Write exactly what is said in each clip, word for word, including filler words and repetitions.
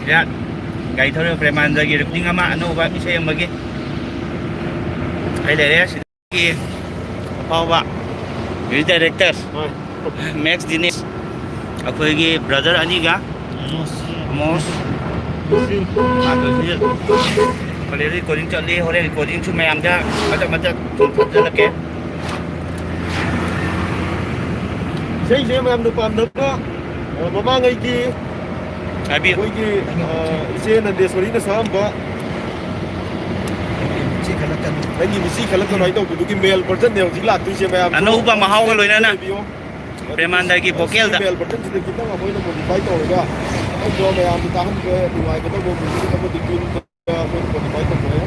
ꯌꯥ, ꯒꯥꯔꯤ ꯊꯧꯔꯤꯕ ꯄ꯭ꯔꯦꯃꯥꯅꯟꯗꯒꯤ recording ꯑꯃ ꯑꯅꯧꯕ ꯏꯁꯩ ꯑꯃꯒꯤ꯫ ꯑꯩ ꯂꯩꯔꯦ ꯁꯤꯗꯒꯤ ꯑꯐꯥꯎꯕ music director ꯍꯣꯏ꯫ ꯃꯦꯛꯁ ꯗꯤꯅꯦꯁ, ꯑꯩꯈꯣꯏꯒꯤ brother ꯑꯅꯤꯒ ꯑꯃꯣꯁ꯫ ꯑꯥ, ꯀꯣꯂꯦꯖ recording ꯆꯠꯂꯤ, ꯍꯣꯔꯦꯟ recordingꯁꯨ ꯃꯌꯥꯝꯗ ꯃꯇꯠ ꯃꯇꯠ ꯁꯨꯝ ꯊꯥꯖꯤꯜꯂꯛꯀꯦ꯫ ꯏꯁꯩꯁꯦ ꯃꯌꯥꯝꯅ ꯄꯥꯝꯅꯕ, ꯑ, ꯃꯃꯥꯡꯉꯩꯒꯤ ꯍꯥꯏꯕꯤꯌꯨ꯫ ꯑꯩꯈꯣꯏꯒꯤ, ꯑ, ꯏꯆꯦ ꯅꯟꯗꯦꯁꯣꯔꯤꯅ ꯁꯛꯑꯝꯕ ꯅꯪꯒꯤ ꯃꯤꯠꯁꯤ ꯈꯜꯂꯛꯀꯅꯨ ꯍꯥꯏꯅ ꯇꯧꯕꯗꯨꯒꯤ male versionꯅꯦ ꯍꯧꯖꯤꯛ ꯂꯥꯛꯇꯣꯏꯁꯦ ꯃꯌꯥꯝ꯫ ꯑꯅꯧꯕ ꯃꯍꯥꯎꯒ ꯂꯣꯏꯅꯅ ꯂꯩꯕꯤꯌꯣ꯫ ꯄ꯭ꯔꯦꯃꯥꯅꯟꯗꯒꯤ vocalꯗ꯫ Male versionꯁꯤꯗ ꯈꯤꯇꯪ ꯑꯩꯈꯣꯏꯅ modify ꯇꯧꯔꯒ ꯑꯅꯧꯕ ꯃꯌꯥꯝꯗ ꯇꯥꯍꯟꯕ ꯅꯨꯡꯉꯥꯏꯒꯗꯧꯕ music ꯑꯃꯗꯤ tune ꯑꯩꯈꯣꯏꯅ modify ꯇꯧꯊꯣꯛꯑꯦ꯫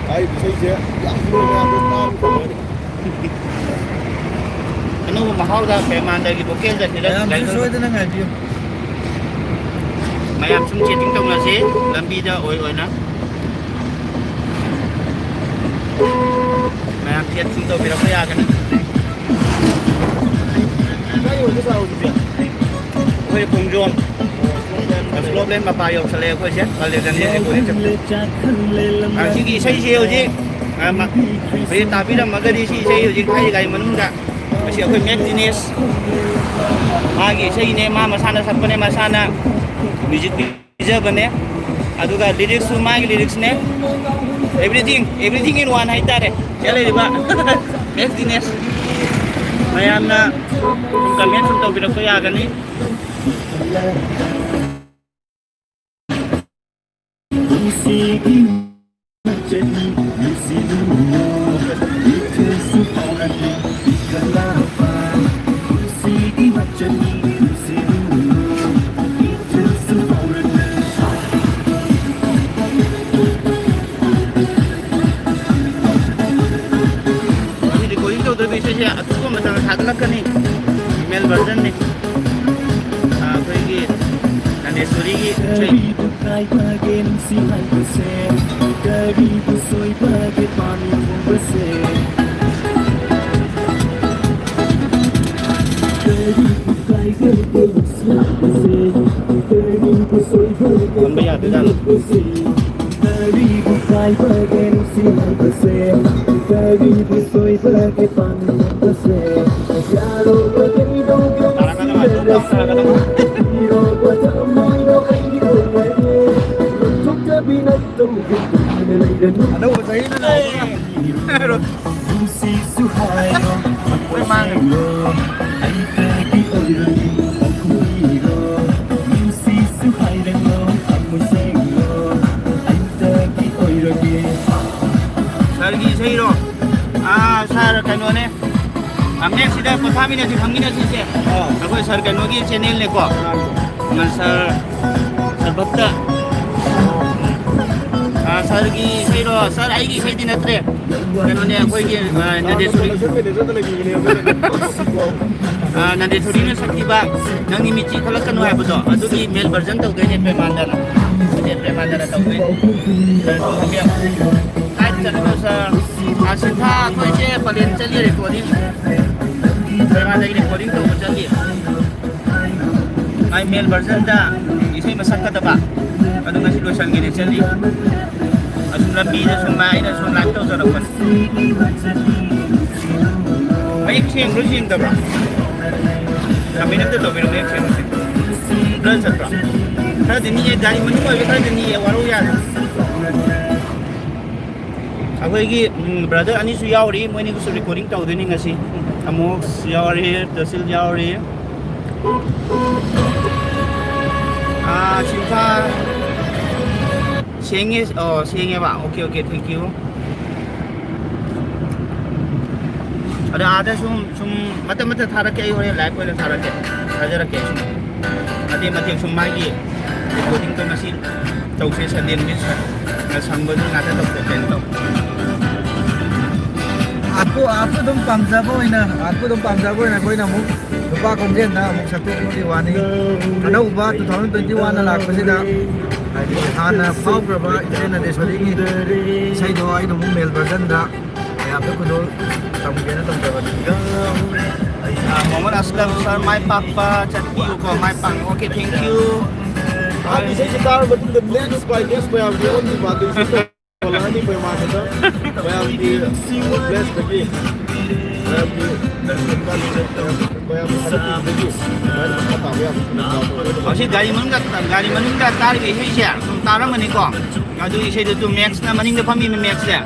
ꯍꯥꯏꯔꯤꯕ ꯏꯁꯩꯁꯦ ꯌꯥꯝ ꯊꯨꯅ ꯃꯌꯥꯝꯗ ꯇꯥꯕ ꯐꯪꯒꯅꯤ꯫ ꯑꯅꯧꯕ ꯃꯍꯥꯎꯗ ꯄ꯭ꯔꯦꯃꯥꯅꯟꯗꯒꯤ vocalꯗ ꯁꯤꯗ ꯃꯌꯥꯝꯁꯨ ꯁꯣꯏꯗꯅ ꯉꯥꯏꯕꯤꯌꯨ꯫ ꯃꯌꯥꯝ ꯁꯨꯝ chatting ꯇꯧꯅꯁꯤ ꯂꯝꯕꯤꯗ ꯑꯣꯏ ꯑꯣꯏꯅ꯫ ꯃꯌꯥꯝ chatting ꯇꯧꯕꯤꯔꯛꯄ ꯌꯥꯒꯅꯤ꯫ ꯀꯥꯏ ꯑꯣꯏꯗꯣꯏ ꯁꯥꯔꯣ ꯍꯧꯖꯤꯛꯁꯦ? ꯑꯩꯈꯣꯏ ꯈꯣꯡꯖꯣꯝ ꯕꯁ ꯁ꯭ꯇꯣꯞ ꯂꯩ ꯃꯄꯥ ꯌꯧꯁꯜꯂꯛꯑꯦ ꯑꯩꯈꯣꯏꯁꯦ, ꯀꯥꯂꯦꯟꯒꯟꯒꯤ recording ꯆꯠꯄ꯫ ꯑ, ꯁꯤꯒꯤ ꯏꯁꯩꯁꯦ ꯍꯧꯖꯤꯛ, ꯑ, ꯃ-, ꯍꯧꯖꯤꯛ ꯇꯥꯕꯤꯔꯝꯃꯒꯗꯤ ꯁꯤ ꯏꯁꯩ ꯍꯧꯖꯤꯛ ꯊꯥꯏꯅ ꯒꯥꯔꯤ ꯃꯅꯨꯡꯗ ꯃꯁꯤ ꯑꯩꯈꯣꯏ ꯃꯦꯛ ꯖꯤꯅꯦꯁ ꯃꯥꯒꯤ ꯏꯁꯩꯅꯦ, ꯃꯥ ꯃꯁꯥꯅ ꯁꯛꯄꯅꯦ, ꯃꯁꯥꯅ music ꯄꯤꯖꯕꯅꯦ, ꯑꯗꯨꯒ lyricsꯁꯨ ꯃꯥꯒꯤ lyricsꯅꯦ, everything, everything in one ꯍꯥꯏꯇꯥꯔꯦ꯫ ꯁꯤꯗ ꯂꯩꯔꯤꯕ ꯃꯦꯛꯁ ꯖꯤꯅꯦꯁ ꯃꯌꯥꯝꯅ ꯁꯨꯝ comment ꯁꯨꯝ ꯇꯧꯕꯤꯔꯛꯄ ꯌꯥꯒꯅꯤ꯫ ꯃꯁꯤ recording ꯇꯧꯗꯣꯔꯤꯕ ꯏꯁꯩꯁꯦ ꯑꯊꯨꯕ ꯃꯇꯝꯗ ꯊꯥꯒꯠꯂꯛꯀꯅꯤ꯫ Male versionꯅꯤ꯫ ꯑꯥ, ꯑꯩꯈꯣꯏꯒꯤ ꯅꯟꯗꯦꯁꯣꯔꯤꯒꯤ ꯏꯁꯩ꯫ ꯀꯔꯤꯕꯨ ꯀꯥꯏꯕꯒꯦ ꯅꯨꯡꯁꯤ ꯍꯥꯏꯕꯁꯦ? ꯀꯔꯤꯕꯨ ꯁꯣꯏꯕꯒꯦ ꯄꯥꯝꯃꯤ ꯐꯣꯡꯕꯁꯦ? ꯀꯔꯤꯕꯨ ꯀꯥꯏꯕꯒꯦ ꯅꯨꯡꯁꯤ ꯍꯥꯏꯕꯁꯦ? ꯀꯔꯤꯕꯨ ꯁꯣꯏꯕꯒꯦ ꯍꯣꯟꯕ ꯀꯔꯤꯕꯨ ꯀꯥꯏꯕꯒꯦ ꯅꯨꯡꯁꯤꯅꯕꯁꯦ? ꯀꯔꯤꯕꯨ ꯁꯣꯏꯕꯒꯦ ꯄꯥꯝꯅꯕꯁꯦ? ꯌꯥꯔꯣꯏꯕ ꯀꯩꯗꯧꯒꯦ ꯅꯨꯡꯁꯤꯅꯕꯁꯦ? ꯄꯤꯔꯣꯕ ꯊꯃꯣꯏꯗꯣ ꯑꯩꯒꯤ ꯑꯣꯏꯔꯒꯦ꯫ ꯂꯧꯊꯣꯛꯇꯕꯤ ꯅꯠꯇꯧꯒꯦ ꯀꯨꯏꯅ ꯂꯩꯔꯅꯨ꯫ ꯑꯅꯧꯕ ꯆꯍꯤꯅ ꯂꯥꯛꯄꯒ꯫ ꯅꯨꯡꯁꯤꯁꯨ ꯍꯥꯏꯔꯣ, ꯑꯩꯈꯣꯏ ꯃꯥꯡꯉꯦ꯫ ꯑꯩꯇꯒꯤ ꯑꯣꯏꯔꯒꯦ ꯈꯨꯝꯕꯤꯔꯣ꯫ ꯅꯨꯡꯁꯤꯁꯨ ꯍꯥꯏꯔꯣ, ꯑꯃꯨꯛ ꯁꯦꯡꯂꯣ꯫ ꯑꯩꯇꯒꯤ ꯑꯣꯏꯔꯒꯦ꯫ ꯁꯥꯔꯒꯤ ꯏꯁꯩꯔꯣ? ꯑꯥ, ꯁꯥꯔ ꯀꯩꯅꯣꯅꯦ꯫ ꯑ, ꯃꯦꯠꯁꯤꯗ ꯄꯣꯊꯥꯃꯤꯟꯅꯁꯤ, ꯐꯝꯃꯤꯟꯅꯁꯤꯁꯦ꯫ ꯑꯥ꯫ ꯑꯩꯈꯣꯏ ꯁꯥꯔ ꯀꯩꯅꯣꯒꯤ ꯆꯦꯅꯦꯜꯅꯦꯀꯣ꯫ ꯑꯥ꯫ ꯑ, ꯁꯥꯔ, ꯁꯥꯔ ꯚꯛꯇ꯫ ꯑ, ꯁꯥꯔꯒꯤ ꯏꯁꯩꯔꯣ? ꯁꯥꯔ, ꯑꯩꯒꯤ ꯏꯁꯩꯗꯤ ꯅꯠꯇ꯭ꯔꯦ꯫ ꯀꯩꯅꯣꯅꯦ, ꯑꯩꯈꯣꯏꯒꯤ, ꯑ, ꯅꯟꯗꯦꯁꯣꯔꯤ꯫ ꯑ, ꯅꯟꯗꯦꯁꯣꯔꯤꯅ ꯁꯛꯈꯤꯕ ꯅꯪꯒꯤ ꯃꯤꯠꯁꯤ ꯈꯜꯂꯛꯀꯅꯨ ꯍꯥꯏꯕꯗꯣ, ꯑꯗꯨꯒꯤ ꯃꯦꯜ ꯚꯔꯖꯟ ꯇꯧꯗꯣꯏꯅꯦ ꯄ꯭ꯔꯦꯃꯥꯟꯗꯅ꯫ ꯄ꯭ꯔꯦꯃꯥꯟꯗꯅ ꯇꯧꯗꯣꯏꯅꯦ꯫ ꯁꯥꯔ, ꯀꯥꯏꯗ ꯆꯠꯂꯤꯅꯣ, ꯁꯥꯔ? ꯑ, ꯁꯤꯟꯊꯥ, ꯑꯩꯈꯣꯏꯁꯦ ꯄꯂꯦꯟ ꯆꯠꯂꯤ ꯔꯦꯀꯣꯔꯗꯤꯡ꯫ ꯄ꯭ꯔꯦꯃꯥꯟꯗꯒꯤ ꯔꯦꯀꯣꯔꯗꯤꯡ ꯇꯧꯕ ꯆꯠꯂꯤ꯫ ꯃꯥꯏ ꯃꯦꯜ ꯚꯔꯖꯟꯗ ꯏꯁꯩ ꯑꯃ ꯁꯛꯀꯗꯕ꯫ ꯑꯗꯨ ꯉꯁꯤ ꯂꯣꯏꯁꯟꯒꯦꯅ ꯆꯠꯂꯤ꯫ ꯑꯁꯨꯝ ꯂꯝꯕꯤꯗ ꯁꯨꯝ ꯑꯩꯅ ꯁꯨꯝ ꯂꯥꯏꯚ ꯇꯧꯖꯔꯛꯄꯅꯤ꯫ ꯃꯌꯦꯛ ꯁꯦꯡꯕ꯭ꯔꯣ ꯁꯦꯡꯗꯕ꯭ꯔꯣ? ꯀꯃꯦꯟ ꯑꯝꯇ ꯇꯧꯕꯤꯔꯣ, ꯃꯌꯦꯛ ꯁꯦꯡꯕ꯭ꯔꯣ ꯁꯦꯡꯗꯕ꯭ꯔꯣ? ꯕ꯭ꯂꯔ ꯆꯠꯄ꯭ꯔꯣ? ꯈꯔꯗꯤ ꯅꯤꯛꯑꯦ, ꯒꯥꯔꯤ ꯃꯅꯨꯡ ꯑꯣꯏꯕ ꯈꯔꯗꯤ ꯅꯤꯛꯑꯦ, ꯋꯥꯔꯧ ꯌꯥꯗꯦ꯫ ꯑꯩꯈꯣꯏꯒꯤ, ꯎꯝ, ꯕ꯭ꯔꯗꯔ ꯑꯅꯤꯁꯨ ꯌꯥꯎꯔꯤ, ꯃꯣꯏꯅꯤꯒꯤꯁꯨ ꯔꯦꯀꯣꯔꯗꯤꯡ ꯇꯧꯗꯣꯏꯅꯤ ꯉꯁꯤ꯫ ꯑꯃꯨꯛ ꯌꯥꯎꯔꯤ, ꯇꯁꯤꯜ ꯌꯥꯎꯔꯤ꯫ ꯑꯥ, ꯁꯤꯟꯊꯥ꯫ ꯁꯦꯡꯉꯦ, ꯑꯣ, ꯁꯦꯡꯉꯦꯕ꯫ Okay, okay, thank you꯫ ꯑꯗ ꯑꯥꯗ ꯁꯨꯝ, ꯁꯨꯝ ꯃꯇꯠ ꯃꯇꯠ ꯊꯥꯔꯛꯀꯦ, ꯑꯩ ꯍꯣꯔꯦꯟ ꯂꯥꯏꯚ ꯑꯣꯏꯅ ꯊꯥꯔꯛꯀꯦ, ꯊꯥꯖꯔꯛꯀꯦ ꯑꯩ ꯁꯨꯝ꯫ ꯃꯇꯦꯛ ꯃꯇꯦꯛ ꯁꯨꯝ ꯃꯥꯒꯤ ꯔꯦꯀꯣꯔꯗꯤꯡꯗꯣ ꯉꯁꯤ ꯇꯧꯁꯦ, ꯁꯟꯗꯦ ꯅꯨꯃꯤꯠ ꯁꯪ-, ꯁꯪꯕꯗꯨ ꯉꯥꯛꯇ ꯇꯧꯊꯣꯛꯀꯦꯅ ꯇꯧ꯫ ꯑꯥꯔꯠꯄꯨ, ꯑꯥꯔꯠꯄꯨ ꯑꯗꯨꯝ ꯄꯥꯝꯖꯕ ꯑꯣꯏꯅ, ꯑꯥꯔꯠꯄꯨ ꯑꯗꯨꯝ ꯄꯥꯝꯖꯕ ꯑꯣꯏꯅ ꯑꯩꯈꯣꯏꯅ ꯑꯃꯨꯛ ꯅꯨꯄꯥ ꯈꯣꯟꯖꯦꯜꯗ ꯑꯃꯨꯛ ꯁꯛꯇꯣꯛꯄꯒꯤ ꯋꯥꯅꯤ꯫ ꯑꯅꯧꯕ two thousand twenty one ꯂꯥꯛꯄꯁꯤꯗ ꯍꯥꯏꯗꯤ ꯍꯥꯟꯅ ꯐꯥꯎꯈ꯭ꯔꯕ ꯏꯆꯦ ꯅꯟꯗꯦꯁꯣꯔꯤꯒꯤ ꯏꯁꯩꯗꯣ ꯑꯩꯅ ꯑꯃꯨꯛ ꯃꯦꯜ ꯚꯔꯖꯟꯗ ꯃꯌꯥꯝꯗ ꯈꯨꯗꯣꯜ ꯇꯝꯒꯦꯅ ꯇꯧꯖꯕꯅꯤ꯫ ꯑꯥ, ꯃꯣꯍꯃꯗ ꯑꯁꯂꯝ ꯁꯥꯔ, ꯃꯥꯏ ꯄꯥꯛꯄ ꯆꯠꯄꯤꯌꯨꯀꯣ, ꯃꯥꯏ ꯄꯥꯛꯄ꯫ Okay, thank you꯫ ꯏꯁꯩꯁꯤ ꯇꯥꯔꯕ ꯃꯇꯨꯡꯗ next by next ꯃꯌꯥꯝꯒꯤ ꯑꯣꯟꯈꯤꯕ ꯑꯗꯨ ꯏꯁꯩ ꯇꯧꯍꯜꯂꯛꯑꯅꯤ ꯑꯩꯈꯣꯏ ꯃꯥꯁꯤꯗ꯫ ꯃꯌꯥꯝꯒꯤ blessꯗꯒꯤ, ꯃꯌꯥꯝꯒꯤ ꯃꯌꯥꯝꯒꯤ ꯊꯥꯒꯠꯄꯤꯕꯗꯒꯤ ꯑꯗꯨꯃꯥꯏꯅ ꯄꯩꯁꯥ ꯇꯥꯕ ꯌꯥꯕ ꯊꯕꯛ ꯌꯥꯎꯕ ꯑꯣꯏꯔꯦ꯫ ꯃꯁꯤ ꯒꯥꯔꯤ ꯃꯅꯨꯡꯗ, ꯒꯥꯔꯤ ꯃꯅꯨꯡꯗ ꯇꯥꯔꯤꯕ ꯏꯁꯩꯁꯦ ꯁꯨꯝ ꯇꯥꯔꯝꯒꯅꯤꯀꯣ꯫ ꯑꯗꯨ ꯏꯁꯩꯗꯨꯁꯨ Maxꯅ, ꯃꯅꯤꯡꯗ ꯐꯝꯃꯤꯕ Maxꯁꯦ,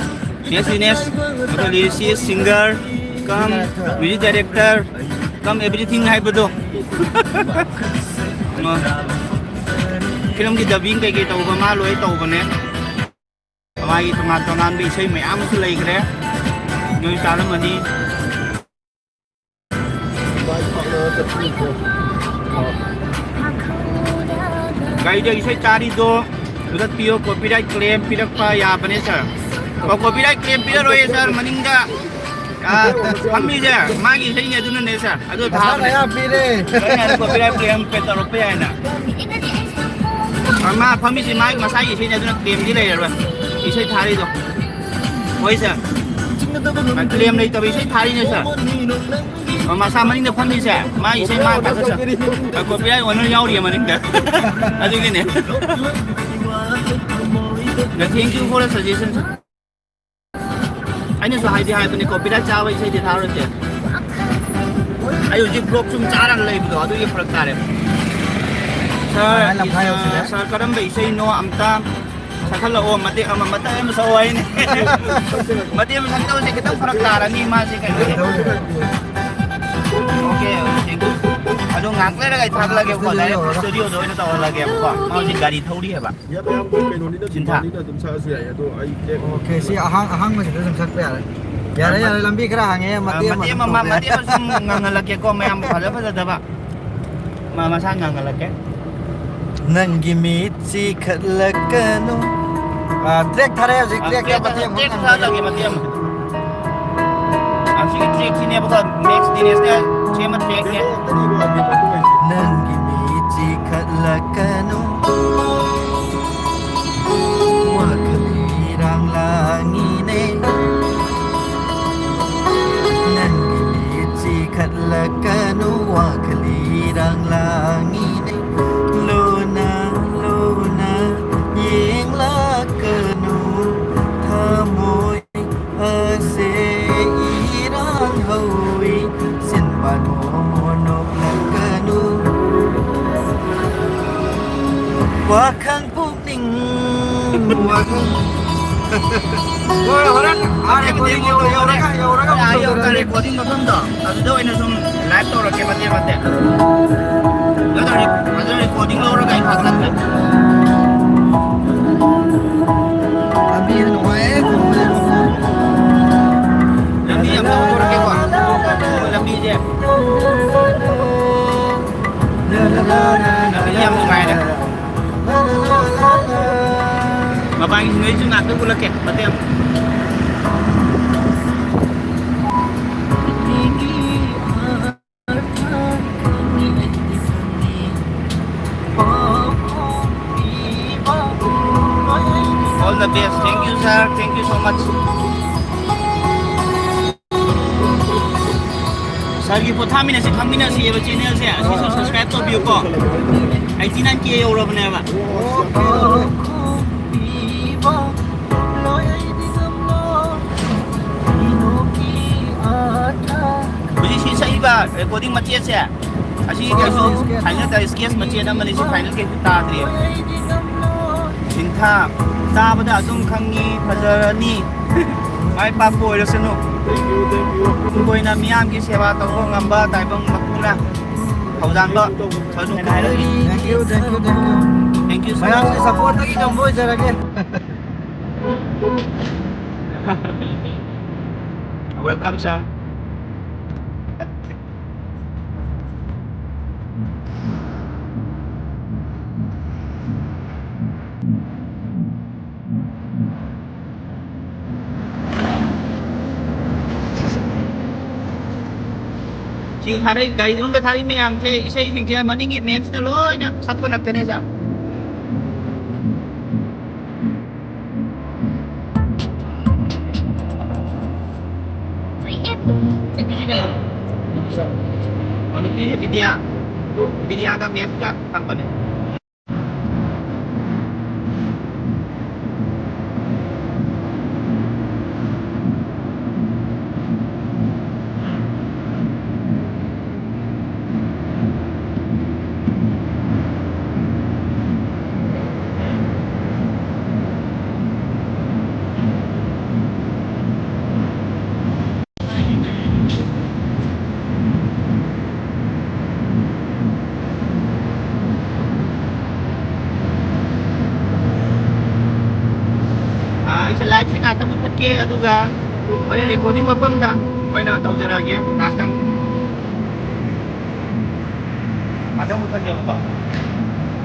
Max Ines, ꯑꯩꯈꯣꯏ lyricist, singer, cum music director, cum everything ꯍꯥꯏꯕꯗꯣ꯫ ꯐꯤꯂꯝꯒꯤ dubbing ꯀꯩꯀꯩ ꯇꯧꯕ ꯃꯥ ꯂꯣꯏ ꯇꯧꯕꯅꯦ꯫ ꯃꯥꯒꯤ ꯇꯣꯉꯥꯟ ꯇꯣꯉꯥꯟꯕ ꯏꯁꯩ ꯃꯌꯥꯝ ꯑꯃꯁꯨ ꯂꯩꯈ꯭ꯔꯦ, ꯅꯣꯏ ꯇꯥꯔꯝꯃꯅꯤ꯫ ꯒꯥꯔꯤꯗ ꯏꯁꯩ ꯇꯥꯔꯤꯗꯣ ꯃꯨꯊꯠꯄꯤꯌꯣ, copyright claim ꯄꯤꯔꯛꯄ ꯌꯥꯕꯅꯦ sir꯫ ꯑꯣ, copyright claim ꯄꯤꯔꯔꯣꯏꯌꯦ sir, ꯃꯅꯤꯡꯗ, ꯑ, ꯐꯝꯃꯤꯁꯦ ꯃꯥꯒꯤ ꯏꯁꯩꯅꯦ, ꯑꯗꯨꯅꯅꯦ sir꯫ ꯑꯗꯨ ꯄꯩꯁꯥ ꯊꯥꯕꯅꯦ꯫ ꯃꯌꯥꯝ ꯄꯤꯔꯦ꯫ ꯑꯩꯅ ꯍꯥꯏꯔꯦ, copyright claim ꯄꯦ ꯇꯧꯔꯛꯄ ꯌꯥꯏꯅ꯫ ꯑ, ꯃꯥ ꯐꯝꯃꯤꯁꯦ ꯃꯥꯒꯤ ꯃꯁꯥꯒꯤ ꯏꯁꯩꯅꯦ, ꯑꯗꯨꯅ claimꯗꯤ ꯂꯩꯔꯔꯣꯏ꯫ ꯏꯁꯩ ꯊꯥꯔꯤꯗꯣ꯫ ꯍꯣꯏ sir꯫ Claim ꯂꯩꯇꯕ ꯏꯁꯩ ꯊꯥꯔꯤꯅꯦ sir꯫ ꯑꯣ, ꯃꯁꯥ ꯃꯅꯤꯡꯗ ꯐꯝꯃꯤꯁꯦ ꯃꯥ ꯏꯁꯩ ꯃꯥ ꯊꯥꯒꯠꯆ-, copyright owner ꯌꯥꯎꯔꯤꯌꯦ ꯃꯅꯤꯡꯗ꯫ ꯑꯗꯨꯒꯤꯅꯦ꯫ Thank you for the suggestion, sir꯫ ꯑꯩꯅꯁꯨ ꯍꯥꯏꯗꯤ ꯍꯥꯏꯕꯅꯤ, copyright ꯆꯥꯕ ꯏꯁꯩꯗꯤ ꯊꯥꯔꯣꯏꯁꯦ꯫ ꯑꯩ ꯍꯧꯖꯤꯛ vlog ꯁꯨꯝ ꯆꯥꯔꯒ ꯂꯩꯕꯗꯣ ꯑꯗꯨꯒꯤ ꯐꯔꯛ ꯇꯥꯔꯦ꯫ Sir, ꯑꯥ, ꯂꯝꯈꯥꯏ ꯌꯧꯁꯤꯜꯂꯦ꯫ Sir, ꯀꯔꯝꯕ ꯏꯁꯩꯅꯣ ꯑꯝꯇ ꯁꯛꯍꯜꯂꯛꯑꯣ, ꯃꯇꯦꯛ ꯑꯃ, ꯃꯇꯦꯛ ꯑꯃ ꯁꯛꯑꯣ ꯍꯥꯏꯅꯦ꯫ ꯃꯇꯦꯛ ꯑꯃ ꯁꯛꯇꯧꯁꯦ ꯈꯤꯇꯪ ꯐꯔꯛ ꯇꯥꯔꯅꯤ ꯃꯥꯁꯦ ꯀꯩꯅꯣ꯫ Okay, okay, thank you꯫ ꯑꯗꯣ ꯉꯥꯏꯍꯥꯛ ꯂꯩꯔꯒ ꯑꯩ ꯊꯥꯒꯠꯂꯒꯦꯕꯀꯣ, direct studioꯗ ꯑꯣꯏꯅ ꯇꯧꯍꯜꯂꯒꯦꯕꯀꯣ꯫ ꯃꯥ ꯍꯧꯖꯤꯛ ꯒꯥꯔꯤ ꯊꯧꯔꯤ ꯍꯥꯏꯕ꯫ ꯌꯥꯝ ꯃꯌꯥꯝ ꯀꯩꯅꯣꯅꯤꯅ ꯆꯤꯟꯊꯥ꯫ ꯗꯤꯃꯥꯟꯅꯤꯅ ꯑꯗꯨꯝ ꯁꯛꯑꯁꯨ ꯌꯥꯏ, ꯑꯗꯣ ꯑꯩ track ꯑꯣꯀꯦ, ꯁꯤ ꯑꯍꯥꯡ-, ꯑꯍꯥꯡꯕꯁꯤꯗ ꯑꯗꯨꯝ ꯁꯛꯄ ꯌꯥꯔꯦ꯫ ꯌꯥꯔꯦ, ꯑ, ꯌꯥꯔꯦ, ꯂꯝꯕꯤ ꯈꯔ ꯍꯥꯡꯉꯦ, ꯑ, ꯃꯇꯦꯛ ꯑꯃ ꯃꯇꯦꯛ ꯑꯗꯨꯝ ꯑꯃ, ꯇꯧꯕ ꯌꯥꯏ꯫ ꯃꯇꯦꯛ ꯑꯃ ꯁꯨꯝ ꯉꯪꯍꯜꯂꯛꯀꯦꯀꯣ, ꯃꯌꯥꯝ ꯐꯖ ꯐꯖꯗꯕ꯫ ꯃꯥ ꯃꯁꯥ ꯉꯪꯍꯜꯂꯛꯀꯦ꯫ ꯅꯪꯒꯤ ꯃꯤꯠꯁꯤ ꯈꯠꯂꯛꯀꯅꯨ꯫ ꯑ, track ꯊꯥꯔꯛꯑꯦ ꯍꯧꯖꯤꯛ, ꯑ, track track ꯃꯇꯦꯛ ꯑꯃ track ꯉꯪꯍꯜꯂꯛꯀꯦ꯫ ꯊꯥꯔꯛꯑꯒꯦ, ꯃꯇꯦꯛ ꯑꯃ꯫ ꯑꯁꯤꯒꯤ trackꯁꯤꯅꯦꯕꯀꯣ, Max Dineshꯅ ꯁꯦꯝꯕ trackꯅꯦ꯫ ꯅꯪꯒꯤ ꯃꯤꯠꯁꯤ ꯈꯠꯂꯛꯀꯅꯨ, ꯋꯥꯈꯜ ꯏꯔꯥꯡ ꯂꯥꯡꯉꯤꯅꯦ꯫ ꯅꯪꯒꯤ ꯃꯤꯠꯁꯤ ꯈꯠꯂꯛꯀꯅꯨ, ꯋꯥꯈꯜ ꯏꯔꯥꯡ ꯂꯥꯡꯉꯤꯅꯦ꯫ ꯂꯣꯟꯅ, ꯂꯣꯟꯅ ꯋꯥꯈꯪ ꯄꯨꯛꯅꯤꯡ, ꯋꯥꯈꯪ꯫ ꯍꯣꯏ, ꯍꯣꯔꯦꯟ ꯑꯥ recording ꯌꯧꯔꯒ, ꯌꯧꯔꯒ ꯑꯃꯨꯛ ꯑꯥ ꯌꯧꯔꯒ ꯇꯧꯖꯔꯛꯑꯒꯦ꯫ Recording ꯃꯐꯝꯗꯣ ꯑꯗꯨꯗ ꯑꯣꯏꯅ ꯁꯨꯝ live ꯇꯧꯔꯛꯀꯦ ꯃꯇꯦꯛ ꯃꯇꯦꯛ꯫ ꯑꯗꯨ recording ꯂꯧꯔꯒ ꯑꯩ ꯊꯥꯒꯠꯂꯛꯀꯦ꯫ ꯂꯝꯕꯤ ꯌꯥꯝ ꯅꯨꯡꯉꯥꯏꯌꯦ꯫ ꯂꯝꯕꯤ ꯌꯥꯝ ꯂꯧꯊꯣꯔꯛꯀꯦꯀꯣ꯫ ꯂꯝꯕꯤꯁꯦ꯫ ꯂꯝꯕꯤ ꯌꯥꯝ ꯅꯨꯡꯉꯥꯏꯔꯦ꯫ ꯃꯄꯥꯟꯒꯤ scenery ꯁꯨ ꯉꯥꯛꯇ ꯎꯠꯂꯛꯀꯦ ꯃꯇꯦꯛ ꯑꯃ꯫ All the best. Thank you, sir. Thank you so much. Sir ꯒꯤ ꯄꯣꯊꯥꯃꯤꯟꯅꯁꯤ ꯈꯪꯃꯤꯟꯅꯁꯤꯑꯕ channel ꯁꯦ꯫ ꯑꯁꯤꯁꯨ subscribe ꯇꯧꯕꯤꯌꯨꯀꯣ꯫ Eighty nine K ꯌꯧꯔꯕꯅꯦꯕ꯫ ꯍꯧꯖꯤꯛ ꯁꯤ ꯁꯛꯏꯕ recording ꯃꯆꯦꯠꯁꯦ, ꯑꯁꯤ ꯀꯩꯁꯨ final ꯇ sketch ꯃꯆꯦꯠ ꯑꯃꯅꯤ, ꯁꯤ final ꯀꯩꯁꯨ ꯇꯥꯗ꯭ꯔꯤ꯫ ꯁꯤꯟꯊꯥ, ꯇꯥꯕꯗ ꯑꯗꯨꯝ ꯈꯪꯉꯤ, ꯐꯖꯔꯅꯤ꯫ ꯃꯥꯏ ꯄꯥꯛꯄ ꯑꯣꯏꯔꯁꯅꯨ꯫ Thank you, thank you. ꯇꯨꯡ ꯀꯣꯏꯅ ꯃꯤꯌꯥꯝꯒꯤ ꯁꯦꯕꯥ ꯇꯧꯕ ꯉꯝꯕ ꯇꯥꯏꯕꯪ ꯃꯄꯨꯅ ꯊꯧꯖꯥꯟꯕ ꯁꯔꯨꯛ ꯍꯥꯏꯔꯅꯤ꯫ Thank you, thank you, thank you. Thank you so much. ꯃꯌꯥꯝꯒꯤ support ꯇꯒꯤ ꯉꯝꯕ ꯑꯣꯏꯖꯔꯒꯦ꯫ Welcome, sir. ꯁꯤ ꯊꯥꯔꯛꯏ, ꯒꯥꯔꯤ ꯃꯅꯨꯡꯗ ꯊꯥꯔꯛꯏ ꯃꯌꯥꯝꯁꯦ, ꯏꯁꯩꯁꯤꯡꯁꯦ ꯃꯅꯤꯡꯒꯤ main ꯁꯤꯅ ꯂꯣꯏꯅ ꯁꯛꯄ ꯉꯥꯛꯇꯅꯦ, sir꯫ ꯕꯤꯗ꯭ꯌꯥ, ꯕꯤꯗ꯭ꯌꯥꯒ ꯃꯦꯝꯒ ꯊꯝꯕꯅꯦ꯫ ꯑꯩꯁꯦ ꯂꯥꯏꯠꯁꯦ ꯉꯥꯛꯇ ꯃꯨꯊꯠꯀꯦ, ꯑꯗꯨꯒ ꯍꯣꯔꯦꯟ ꯔꯦꯀꯣꯔꯗꯤꯡ ꯃꯐꯝꯗ ꯑꯣꯏꯅ ꯇꯧꯖꯔꯛꯑꯒꯦ꯫ ꯉꯥꯛꯇꯪ ꯉꯥꯛꯇꯪ ꯃꯨꯊꯠꯀꯦꯕꯀꯣ꯫